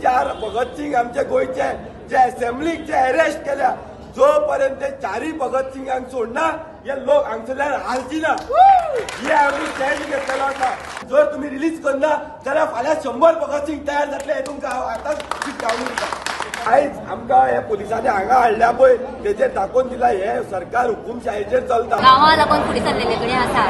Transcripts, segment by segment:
चार भगत सिंग आमचे गोंयचे जे असेंब्लीक जे अरेस्ट केल्या, जो पर्यंत ते चारय भगत सिंगांक सोडना हे लोक हांगसरल्यान हालची ना. हे आमी स्टँड घेतलेलो आसा. जर तुमी रिलीज करना जाल्यार फाल्यां 100 भगत सिंग तयार जातले, हे तुमकां हांव आतांच शिटकावणी दिता. आयज आमकां हे पुलिसांनी हांगा हाडल्या पळय, तेजेर दाखोवन दिला हे सरकार हुकुमशायेचेर चलता. गांवा लागून फुडें सरलेले कडेन आसा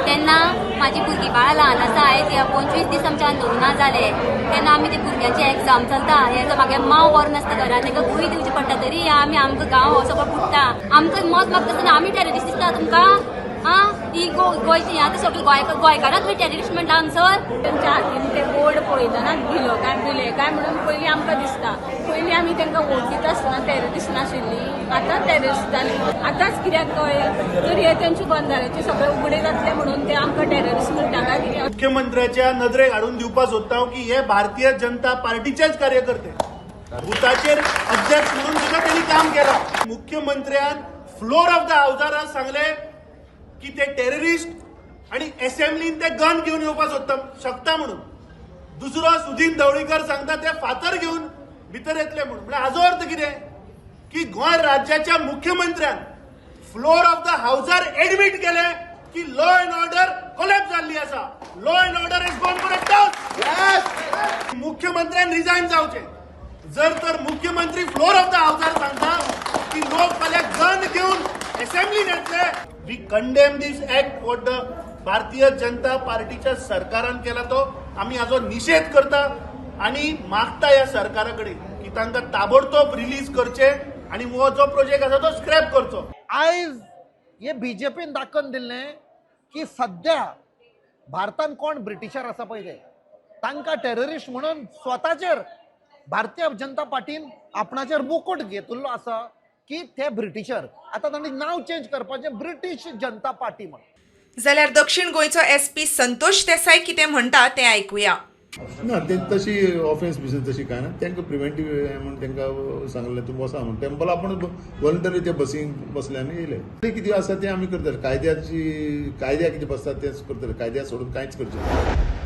तेन्ना म्हाजी भुरगीं बाळां ल्हान आसा. आयज 25 दीस आमच्या आंदोलनां जाले तेन्ना आमी ते भुरग्यांची एग्जाम चलता, हे म्हागे माव बरो नासता घरान, ताका गुळी दिवची पडटा, तरी आमी आमकां गांव हो सगळो फुट्टा. आमकां मत मागता आसतना आमी टेररिस्ट दिसता तुमकां? आं, ही गोंयची आतां सगळी गोंयकारां तुमी टेररिस्ट म्हणटा हांगसर. तेंच्या हातीन ते बोर्ड पळयतना दिलो काय दिले काय म्हणून पयलीं आमकां दिसता. पयलीं आमी तांकां वळखीत आसतना टेररिस्ट नाशिल्ली, आतां टेररिस्ट जाली. आतांच कित्याक कळ्ळें तर हे तेंचे बंधाऱ्याचे सगळे उगडे जातले म्हणून ते आमकां टेररिस्ट म्हणटा काय कितें. मुख्यमंत्र्याच्या नदरेक हाडून दिवपाक सोदता की हे भारतीय जनता पार्टीचेच कार्यकर्ते, बुथाचेर अध्यक्ष म्हणून सुद्दां त्यांनी काम केलां. मुख्यमंत्र्यान फ्लोर ऑफ the हावजार सांगले की ते टेररिस्ट आणि असेंब्लीन ते गन घेवन येवपाक सोदता शकता म्हणून. दुसरो सुदीन ढवळीकर सांगता ते फातर घेवन भितर येतले म्हणून. म्हळ्यार हाजो अर्थ कितें की गोंय राज्याच्या मुख्यमंत्र्यान फ्लोर ऑफ the हावजार एडमीट केले की लॉ अँड ऑर्डर कोलॅप्स जाल्ली आसा, law and order is gone for a toss. मुख्यमंत्र्यान रिजायन जावचें. जर तर मुख्यमंत्री फ्लोर ऑफ the हावजार सांगता की लोक फाल्यां गन घेवन असेंब्लीन येतले. We condemn this act what the Bharatiya Janata पार्टीच्या सरकारान केला, तो आमी हाजो निशेध करता आनी मागता ह्या सरकारा कडेन की तांकां ताबडतोब रिलीज करचे आनी हो जो प्रोजेक्ट आसा तो स्क्रॅप करचो. आयज हे बीजेपीन दाखोवन दिल्लें की सद्या भारतान कोण ब्रिटिशर आसा पळय ते तांकां टेररिस्ट म्हणून स्वताचेर भारतीय जनता पार्टीन आपणाचेर मुकूट घेतिल्लो आसा की ते ब्रिटिशर. आतां तांणी नांव चेंज करपाचें ब्रिटीश जनता पार्टी म्हणून. जाल्यार दक्षिण गोंयचो एसपी संतोष देसाय कितें म्हणटा तें आयकुया. ना, ते तशी ऑफेन्स बिफेन्स तशी काय ना. तांकां प्रिवेंटीव म्हणून तांकां सांगलें तूं बसा म्हणून. टेम्पल आपूण वॉलंटरी ते बसीन बसले आनी येयले. ते कितें आसा तें आमी करतले. कायद्याची कायद्या कितें बसता तेंच करतले. कायद्या सोडून कांयच करचें ना.